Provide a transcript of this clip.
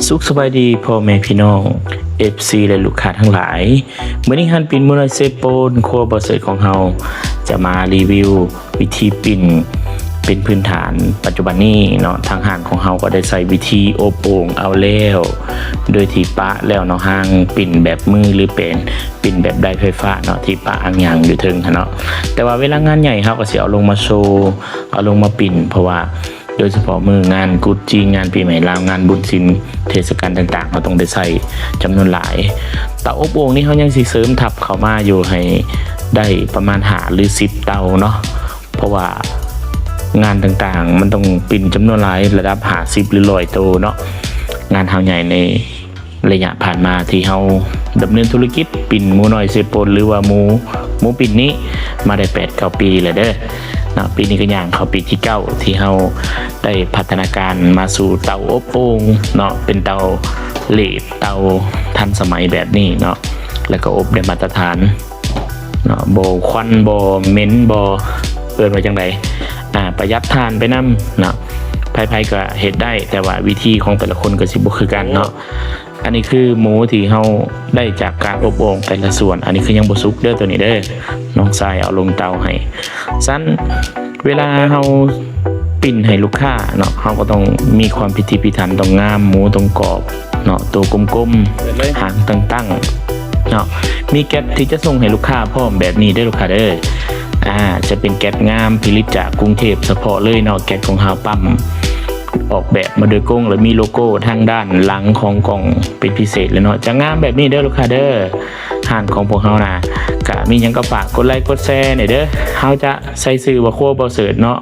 ສຸກສະບາຍດີພໍ່ແມ່ພີ່ນ້ອງ ເອັຟຊີ ແລະ ລູກຄ້າທັງຫຼາຍ. ມື້ນີ້ຮ້ານປີ້ນໝູນ້ອຍເຊໂປນ ຄົວບໍ່ເສີດຂອງເຮົາ ຈະມາຣີວິວວິທີປີ້ນເປັນພື້ນຖານປັດຈຸບັນນີ້ເນາະ. ທາງຮ້ານຂອງເຮົາກໍໄດ້ໃຊ້ວິທີອົບໂອ່ງເອົາແລ້ວ ໂດຍທີ່ປະແລ້ວເນາະ, ຫາງປີ້ນແບບມື ຫຼື ເປັນປີ້ນແບບໄດໄຟຟ້າເນາະ ທີ່ປະອ່າງຍາງຢູ່ເທິງຫັ້ນເນາະ. ແຕ່ວ່າເວລາງານໃຫຍ່ເຮົາກໍຊິເອົາລົງມາໂຊ ເອົາລົງມາປີ້ນ ເພາະວ່າ ໂດຍສະເພາະມື້ງານກຸດຈີນ, ງານປີໃໝ່ລາວ, ງານບຸນສິນ, ເທດສະການຕ່າງໆ ເຮົາຕ້ອງໄດ້ໃຊ້ຈຳນວນຫຼາຍ. ເຕົາອົບໂອ່ງນີ້ເຮົາຍັງຊິເສີມທັບເຂົ້າມາຢູ່ໃຫ້ໄດ້ປະມານຫ້າ ຫຼື ສິບເຕົາເນາະ, ເພາະວ່າງານຕ່າງໆ ມັນຕ້ອງປິ່ນຈຳນວນຫຼາຍ ລະດັບຫ້າສິບ ຫຼື ຮ້ອຍໂຕເນາະ. ງານເຮົາໃຫຍ່ໃນ ໄລຍະຜ່ານມາທີ່ເຮົາດຳເນີນທຸລະກິດ ປີ້ນໝູນ້ອຍເຊໂປນ ຫຼືວ່າໝູ ໝູປີ້ນນີ້ມາໄດ້ແປດເກົ້າປີແລ້ວເດີເນາະ. ປີນີ້ກໍຍ່າງເຂົ້າປີທີເກົ້າ ທີ່ເຮົາໄດ້ພັດທະນາການມາສູ່ເຕົາອົບໂອ່ງເນາະ, ເປັນເຕົາເລດ ເຕົາທັນສະໄໝແບບນີ້ເນາະ, ແລ້ວກໍອົບໄດ້ມາດຕະຖານເນາະ, ບໍ່ຄວັນ ບໍ່ເໝັນ ບໍ່ ເອີ້ນວ່າຈັ່ງໃດ ອ່າ ປະຢັດຖ່ານໄປນຳເນາະ. ໃຜໆກໍເຮັດໄດ້ ແຕ່ວ່າວິທີຂອງແຕ່ລະຄົນກໍຊິບໍ່ຄືກັນເນາະ. ອັນນີ້ຄືໝູທີ່ເຮົາໄດ້ຈາກການອົບໂອ່ງແຕ່ລະສ່ວນ, ອັນນີ້ຄືຍັງບໍ່ສຸກເດີ ໂຕນີ້ເດີ, ນ້ອງຊາຍເອົາລົງເຕົາໃຫ້. ຊັ້ນເວລາເຮົາປີ້ນໃຫ້ລູກຄ້າເນາະ, ເຮົາກໍຕ້ອງມີຄວາມພິຖີພິຖັນ, ຕ້ອງງາມ, ໝູຕ້ອງກອບເນາະ, ໂຕກົມໆ, ຫາງຕັ້ງໆເນາະ. ມີແກັດທີ່ຈະສົ່ງໃຫ້ລູກຄ້າພ້ອມແບບນີ້ເດີລູກຄ້າເດີ. ອ່າ ຈະເປັນແກັດງາມ ຜະລິດຈາກກຸງເທບສະເພາະເລີຍເນາະ, ແກັດຂອງເຮົາປ້ຳ ອອກແບບມາໂດຍກົງ ແລະ ມີໂລໂກ້ທາງດ້ານຫຼັງຂອງກ່ອງເປັນພິເສດເລີຍເນາະ. ຈະງາມແບບນີ້ເດີລູກຄ້າເດີ. ຮ້ານຂອງພວກເຮົານະ ກະມີຫຍັງກໍຝາກກົດໄລກົດແຊແດ່ເດີ. ເຮົາຈະໃສ່ຊື່ວ່າຄົວບໍ່ເສີດເນາະ,